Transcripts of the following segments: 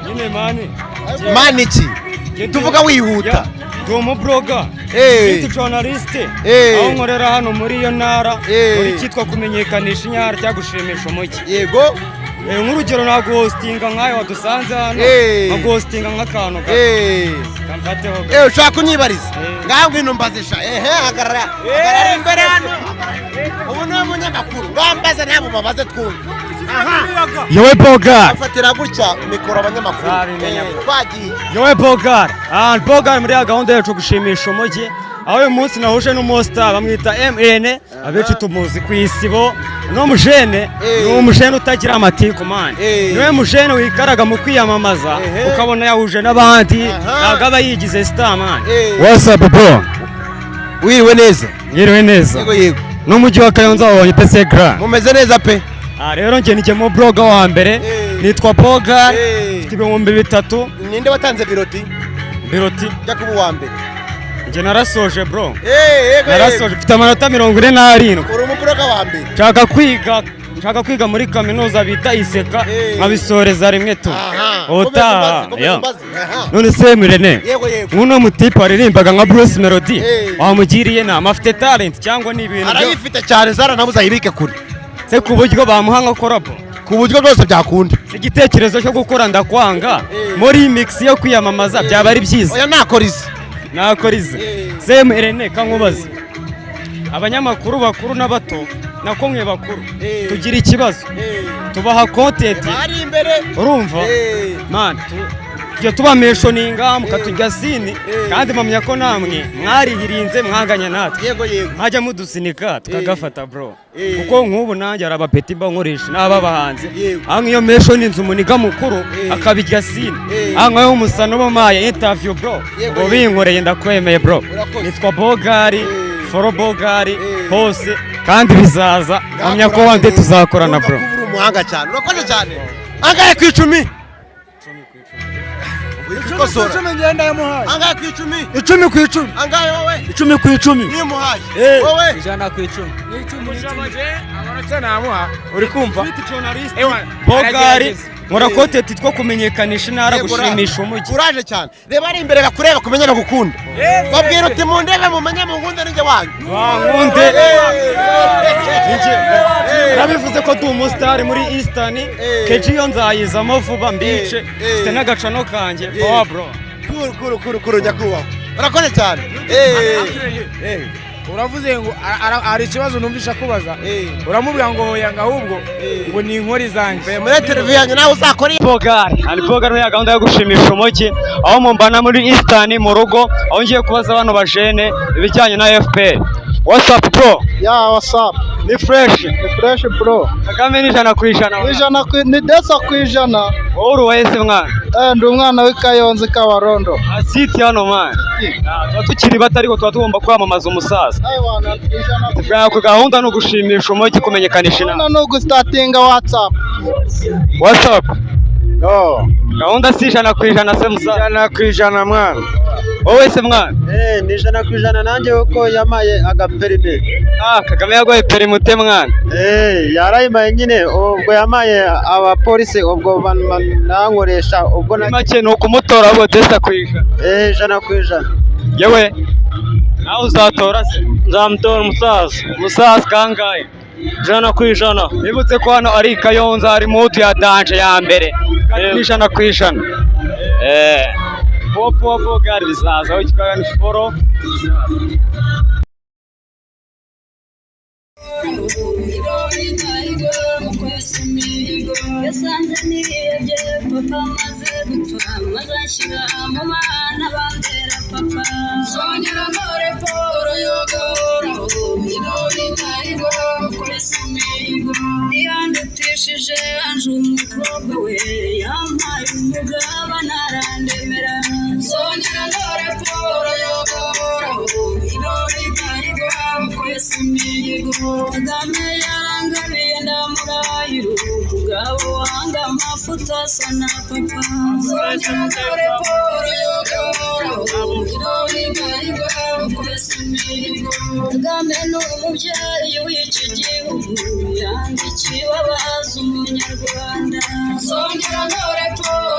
Nyine man. Man, iki tuvuga wihuta. Ndi umublogger, ndi journaliste, aho nkorera hano muri iyo ntara, muri cyitwa kumenyekanisha intara cyangwa gushimisha umujyi. Nk'urugero naguhostinga nk'ayo wadusanze hano, nkaguhostinga nk'akantu gato kamfateho gato. Ushaka kunyibariza? Ngaho ngwino mbazisha. Ehe, hagarara, hagarara imbere hano. Ubu niwe munyamakuru, ngaho mbaze, ntabwo babaze twumve. Aha. Yowe Bogar. Afatira gutya mikoro abanyamakuru. Zabimenya. Twagiye. Yowe Bogar, ah, Bogar muri ya gahunda yacu gushimisha umujyi, aho uyu munsi nahuje n'umustar bamwita MN, abenshi tumuzi ku Isibo. No mujene ni umujene utagira amatiku, man. Niwe mujene wikaraga mu kwiyamamaza, ukabona yahuje n'abandi, ntabwo aba yigize star, man. What's up, bro? Wiriwe neza. Mwiriwe neza. Yego. N'umujyi wa Kayonza wabonye pese gra. Mumeze neza pe. Ah, rero njye ni mu blogger wa mbere, nitwa Bogar, mfite 3000. Ninde watanze biroti? Biroti? Jya kuba uwa mbere. Njye narasoje, bro. Yego. Narasoje, mfite amanota 47. Uri umublogger wa mbere. Nshaka kwiga muri kaminuza bita ICK, nkabisoreza rimwe tu. Ubutaha. Komeza umbaze, Yo. komeza umbaze. Aha. None se Mirene, Yego. nk'uno mutipe waririmbaga nka Bruce Melody, wamugiriye inama? Afite talent cyangwa ni ibintu Arayifite cyane, zaranabuze ayibike kure. Se ku buryo bamuha nka collabo? Ku buryo rwose byakunda. Igitekerezo cyo gukora Ndakwanga muri mix yo kwiyamamaza byaba ari byiza. Oya, nakora izi. Nakora izi. Se Irene, kankubaze, abanyamakuru bakuru n'abato, nako mwe bakuru, tugira ikibazo, tubaha content. Bari imbere. Urumva, man, tujya tubamentioninga mukatujya seen, kandi mpamya ko namwe mwarihirinze mwanganya natwe. Yego. Mwajya mudusinika tukagafata, bro, kuko nk'ubu nanjye hari abapeti mba nkoresha n'aba bahanzi, aho nk'iyo mentioninze umuniga mukuru akabirya seen, aho nkayo umusano bamaye interview, bro, ngo binkoreye ndakwemeye, bro. Urakoze. Nitwa Bogari, follow Bogari hose, kandi bizaza, mpamya ko one day tuzakorana, bro. Urumva ko uri umuhanga cyane, urakoze cyane. Angahe ku 10? Ikosora. 10 ngenda yamuhaye. Angahe ku 10? 10 ku 10. Angahe wowe? 10 ku 10. Niyo muhaye wowe? 100 ku 10. Amanota namuha, uri kumva? Ewa, Bogari. aragerageza. Nkora content two kumenyekanisha intara, Yego, gushimisha umujyi. Uraje cyane. Reba ari imbere bakureba, kumenya bagukunda. Babwira uti: "Mundebe mumenye mungunde, ninjye wanyu." Bankunde. Narabivuze ko ndi umusitari muri Eastern keji, iyo nzayizamo vuba mbice, mfite n'agacano kanjye, power, bro. Kuru kuru kuru kuru, nyakubahwa, urakoze cyane. Uravuze ngo hari ikibazo numvisha kubaza, uramubwira ngo hoya, ngo ahubwo ngo ni inkori zanjye. Muri televiziyo yanjye nawe uzakora. Bogari hani Bogari muri ya gahunda yo gushimisha umujyi, aho mumbana muri Eastern mu rugo, aho ngiye kubaza bano bajene ibijyanye na FPR. What's up, bro? Yeah, what's up? Ni fresh? Ni fresh, bro. Kagame ni 100%. Ijana ku ni desa ku ijana. Wowe uri uwese mwana? Ndi umwana w'i Kayonza, Kabarondo. Asiti hano, man. Tuba tukiri bato ariko tuba tugomba kwamamaza umusaza. Ewana, ijana ku Bwa gahunda ni ugushimisha umujyi, kumenyekanisha inama. Hano ni ugustartinga WhatsApp. What's up? Yo. Gahunda si 100% se musaza? 100% mwana. Wowe se mwana? Ni 100% nanjye kuko yamaye agaperime. Ah, Kagame yaguhaye perimi ute, mwana? Yarayimaye nyine, ubwo yamaye abapolisi, ubwo banankoresha ubwo Muri make ni ukumutora ahubwo testa ku ijana. 100%. Yewe, nawe uzatora se? Nzamutora umusaza. Umusaza kangahe? 100%. Bibutse ko hano ari i Kayonza, hari mutu ya danger ya mbere, kandi ni 100%. Popo Bogari bizaza aho ikibaga ni follow. Yasanze nihebye papa amaze gupfa, maze anshyira mu bana bandera papa. Nzongera ntore Paul yogahoraho irori ntahigo kwesa imihigo. Ntiyandutishije anje umukobwa we, yampaye umugabane arandemera. Nzongera ntore Paul yogahoraho irori ntahigo kwesa imihigo. Kagame yarangabiye ndamurahira, umugabo wanga amafuta asa na papa. Nzongera ntore Paul yogahoraho irori ntahigo kwesa imihigo. Kagame ni umubyeyi w'iki gihugu, yandikiwe abazi umunyarwanda. Nzongera ntore Paul.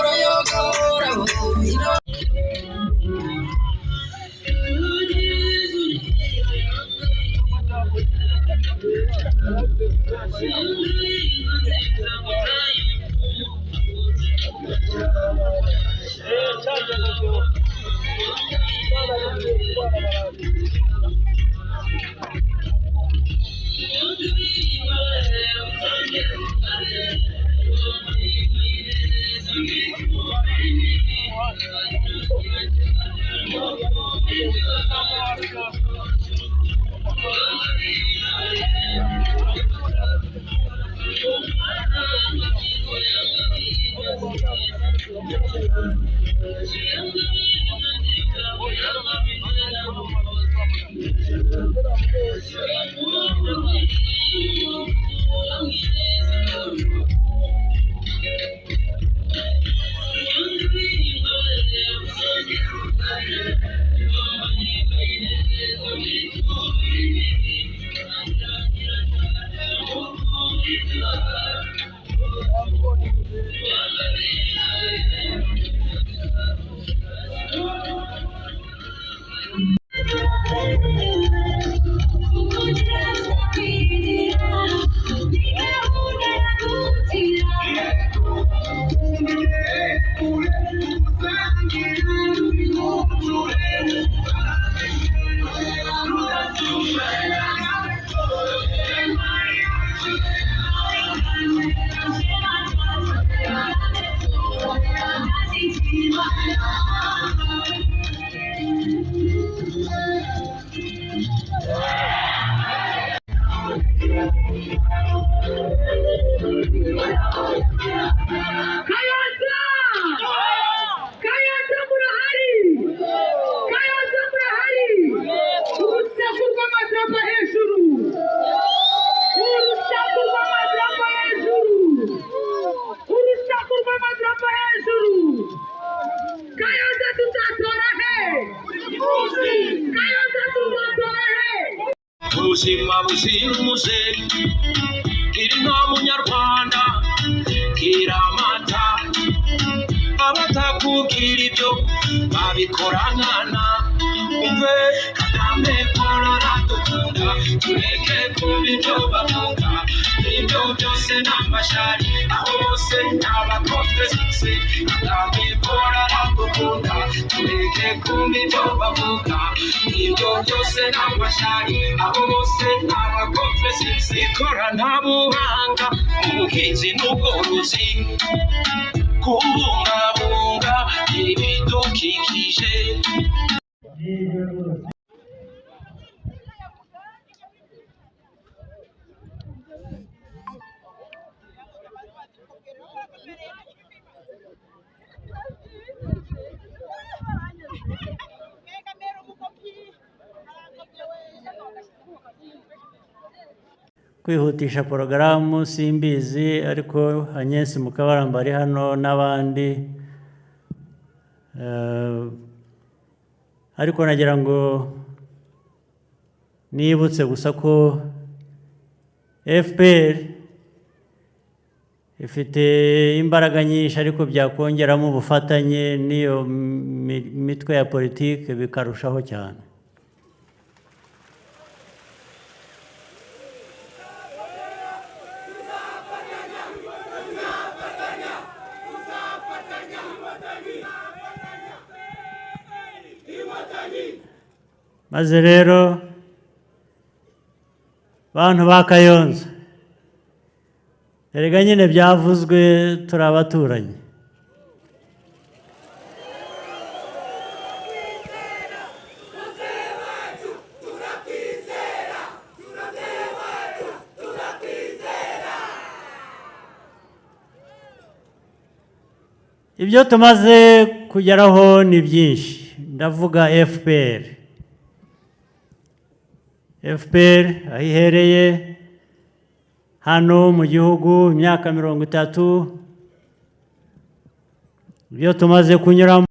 Kayonza! Kayonza murahari! Kayonza murahari! Urusaku rw'amadarapo hejuru! Urusaku rw'amadarapo hejuru! Urusaku rw'amadarapo hejuru! Kayonza tuzatora he! Kayonza tuzatora he! Ubuzima buzira umuze, iri nka munyarwanda gira amata, abatakubwira ibyo babikora nkana. Umve Kagame Paul aradukunda, tureke kumva ibyo bavuga, ibyo byose ni amashari, aho bose ni abakontresise. Kagame Paul aradukunda, tureke kumva ibyo bavuga, ibyo byose ni amashari, aho bose ni abakontresise. Ikoranabuhanga mu buhinzi n'ubworozi, kubungabunga ibidukikije. Kwihutisha porogaramu simbizi, ariko Agnes Mukabaramba ari hano n'abandi, ariko nagira ngo nibutse gusa ko FPR ifite imbaraga nyinshi, ariko byakongeramo ubufatanye n'iyo mitwe ya politike bikarushaho cyane. Maze rero bantu ba Kayonza, erega nyine byavuzwe, turi abaturanyi. Ibyo tumaze kugeraho ni byinshi, ndavuga FPR. FPR aho ihereye hano mu gihugu imyaka 30, ibyo tumaze kunyuramo.